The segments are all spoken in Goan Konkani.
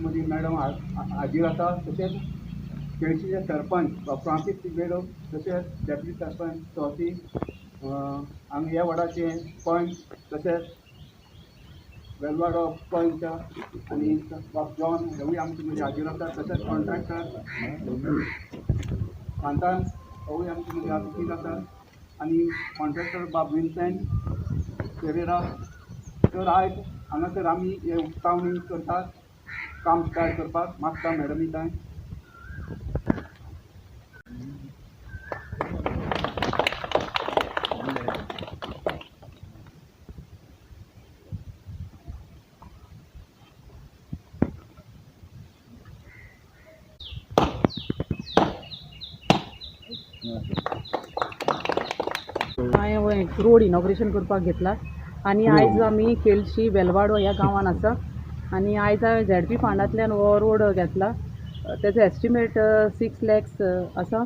मदीं मॅडम हाजीर आसा, तशेंच केळशीचे सरपंच फ्रांसीस सिग्वेडो, तशेंच डेप्युटी सरपंच स्वाती, हांगा ह्या वॉर्डाचे पंच, तशेंच वेलवाडो पंच आनी बाब जॉन हेवूय आमचे मदीं हाजीर आसा. तशेंच कॉन्ट्रॅक्टर सांतान होवूय आमचे मदीं हाजीर आसा आनी कॉन्ट्रॅक्टर बाब विन्सेंट फेरेरा. तर आयज हांगासर आमी हे उक्तावणी करतात, काम स्टार्ट करपाक मागता मॅडमी थंय. हांवें रोड इनॉग्रेशन करपाक घेतला आनी आयज आमी केळशी वेलवाडो ह्या गांवान आसा आनी आयज हांवें झेडपी फंडांतल्यान हो रोड घेतला. तेजो एस्टिमेट 6 lakhs आसा.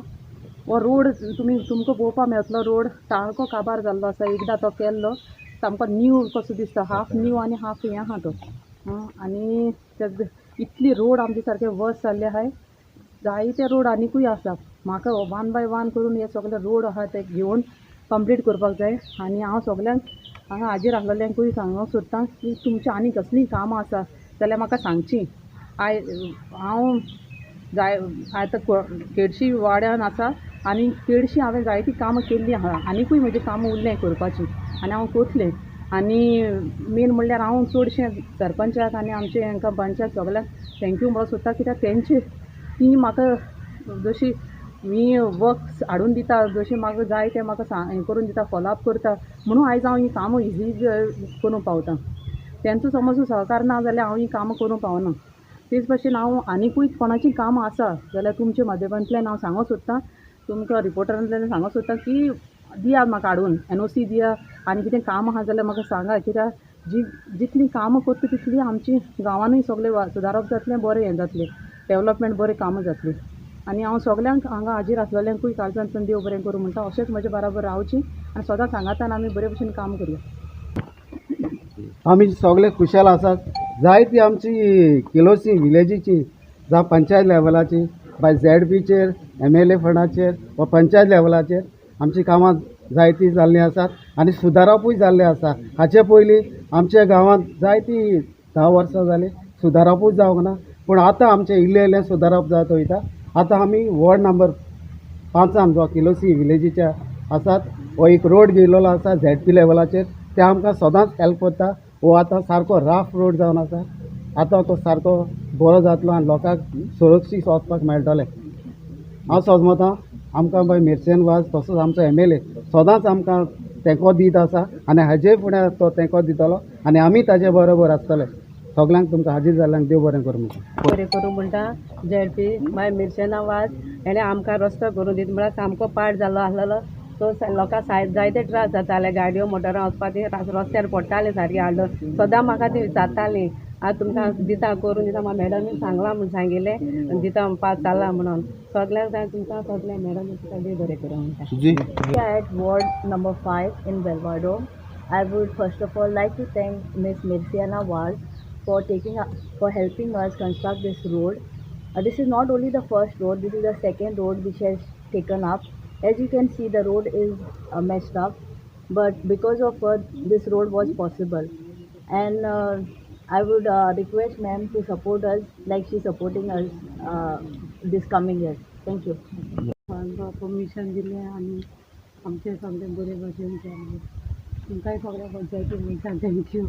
हो रोड तुमी तुमकां पळोवपाक मेळटलो. रोड सारको काबार जाल्लो आसा. एकदां तो केल्लो सामको न्यू कसो दिसता, हाफ न्यू आनी हाफ हें आहा तो. आनी इतली रोड आमचे सारके वर्स जाल्ले आहाय. जायते रोड आनिकूय आसा. म्हाका वन बाय वन करून हे सगळे रोड आहा ते घेवन कंप्लीट करपाक जाय. आनी हांव सगल्यांक हांगा हाजीर आसलेल्यांकूय सांगूंक सोदतां की तुमची आनी कसलीं कामां आसा जाल्यार म्हाका सांगची. हांव जाय आतां केळशी वाड्यान आसा आनी केळशी हांवें जायतीं कामां केल्लीं आहा. आनिकूय म्हजी कामां उरलें करपाचीं आनी हांव करतलें. आनी मेन म्हणल्यार हांव चडशें सरपंचाक आनी आमचे हांकां पंचाक सगल्यांक thank you म्हणूंक सोदता, कित्याक तेंचे ती म्हाका जशी मी वर्क्स हाडून दिता, जशें म्हाका जाय तें म्हाका हें करून दिता, फॉलोअप करता, म्हणून आयज हांव हीं कामां इजी करूंक पावता. तेंचो समज सहकार ना जाल्यार हांव हीं कामां करूंक पावना. तेच भाशेन हांव आनिकूय कोणाचीं कामां आसा जाल्यार तुमच्या माध्यमांतल्यान हांव सांगूंक सोदतां, तुमकां रिपोर्टरांतल्यान सांगूंक सोदतां की दिया म्हाका हाडून NOC दिया आनी कितें काम आहा जाल्यार म्हाका सांगा. कित्याक जी जितलीं कामां करता तितलीं आमची गांवांनूय सगळें सुदारप जातलें, बरें हें जातलें, डेवलपमेंट बरें कामां जातलीं. आनी हांव सगल्यांक हांगा हाजीर आसलेल्यांकूय काळजांतल्यान देव बरें करूं म्हणटा. अशेंच म्हज्या बराबर रावची आनी सदां सांगातान आमी बरे भशेन काम करुया. आमी सगळे खुशाल आसात. जायती आमची किलोसी विलेजीची जावं पंचायत लेवलाची बाय झेडपीचेर MLA फंडाचेर वा पंचायत लेवलाचेर आमची कामां जायती जाल्लीं आसात आनी सुदारपूय जाल्लें आसा. हाचे पयलीं आमच्या गांवांत जायती 10 वर्सां जालीं सुदारपूय जावंक ना, पूण आतां आमचें इल्लें इल्लें सुदारप जायत वयता. आतां आमी वॉर्ड नंबर 5 जो किलोसी विलेजीच्या आसात हो एक रोड गेल्लो आसा झेडपी लेवलाचेर, ते आमकां सदांच हेल्प करता. हो आतां सारको राफ रोड जावन आसा. आतां तो सारको बरो जातलो आनी लोकांक सुरक्षीत वचपाक मेळटलें. हांव समजतां आमकां बाय मिर्सेन वाज तसोच आमचो MLA सदांच आमकां तेंको दीत आसा आनी हाजे फुडें तो तेंको दितलो आनी आमी ताजे बरोबर आसतले. सगल्यांक तुमकां हाजीर जाल्ल्यांक देव बरें करूं म्हणटा. बरें करूं म्हणटा. झेडपी मागीर मिर्सेना वाज हेणें आमकां रस्तो करून दिता म्हळ्यार सामको पाड जाल्लो आसलेलो. सो लोकांक जायते त्रास जाताले, गाडयो मोटरां वचपाक ती रस्त्यार पडटाले सारकें हाडून. सदां म्हाका ती विचारतालीं आतां तुमकां दिता करून दिता, म्हाका मॅडमीन सांगलां म्हूण सांगिल्लें दिता पास जाला म्हणून. सगल्यांक जाय तुमकां सगळें मॅडम देव बरें करूं म्हणटा. At ward number 5 in Velvado, I would first of all like to thank Miss Mirciana Vaz for helping us construct this road. This is not only the first road, this is the second road which has taken up. As you can see, the road is messed up, but because of her, this road was possible. And I would request ma'am to support us like she's supporting us this coming year. Thank you. Permission दिलें आनी आमचें सगळें बरे भशेन केलें. तुमकांय सगळ्या पंचायती मनशांक thank you.